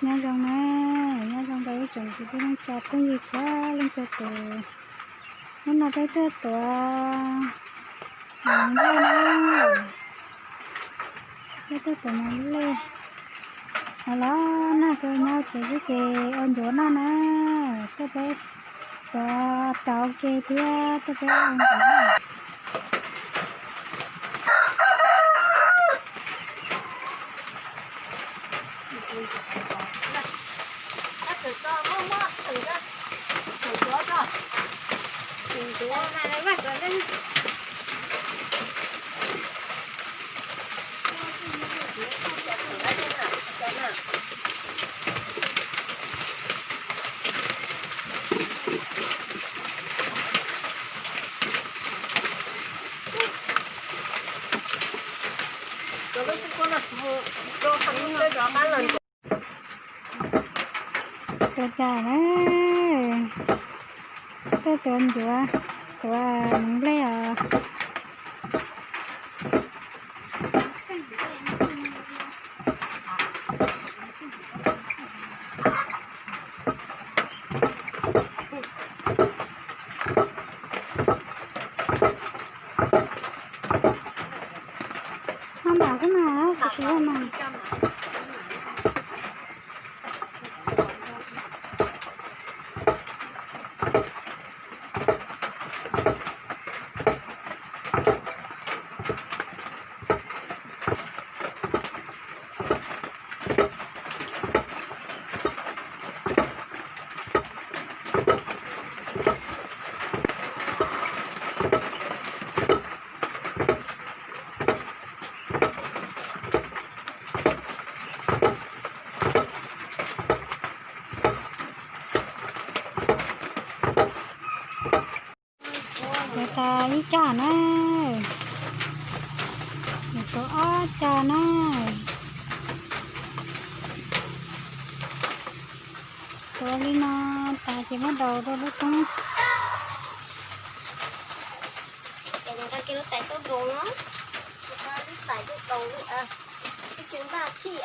Nyob zoo na, nyob zoo rau ib tsoom kwv tij neej tsa phooj ywg txhua leej txhua tus. Hnub no peb tuaj tuav mov nplej na, peb tuaj tuav mov nplej. Los los noj, peb nyob tsev xwb ces ua ncuav noj na. Tuaj peb tuav tau ke thiab tuaj peb ua ncuav noj. Tuav cas na, tuaj tuav ncuav, tuav mov nplej os. Maj mam xwb mas, tam sim no mas. Tuav tas ib co na, tuav ob co na. Tuav li no tas ces muab daus rau lub roob. Ces nqa kiag lub tais tuaj daus no, lub tais tuaj daus, ib ce npaj txhij.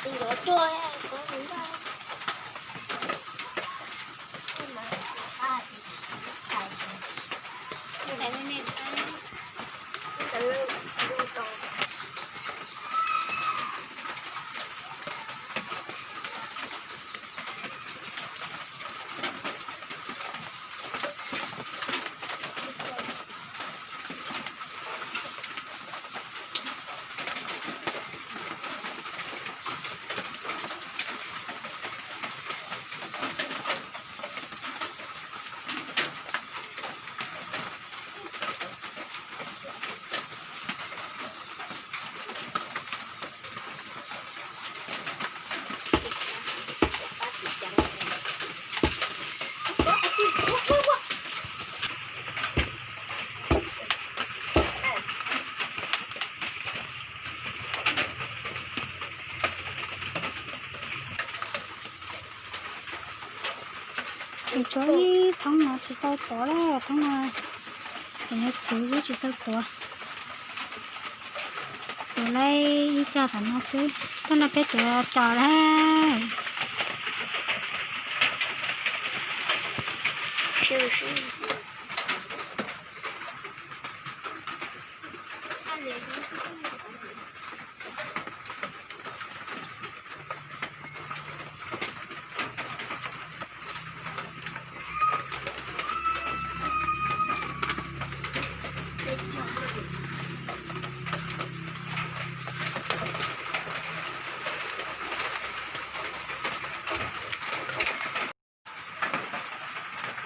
Tus yuav tuaj, kuv npaj. Kuv tshuav ib thoob no tsis tau tuav li, thoob no kuv yuav txwv xwb tsis tau tuav. Tuav li ib co tom no xwb, thoob no peb tuav tso lawm.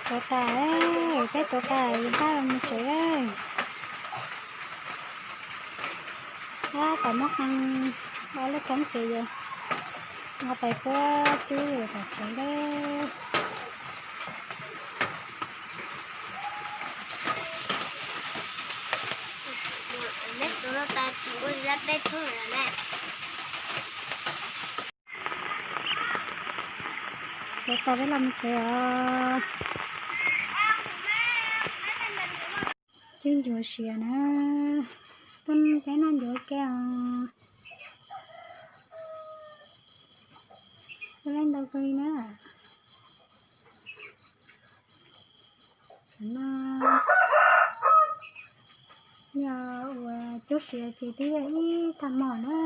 Tuav tas, peb tuav tas yuav npaj los mus tsev. Tab tom muab qee ob lub koob ces yuav nqa tais tuab cub yuav tom tsev lawm. Tuav tas peb los mus tsev os. Cub ncuav siav na, tuaj peb noj ncuav ke os. Laij ntau kawg li na. Tam no yog ua cub siav ces twb yog ib tag hmo na.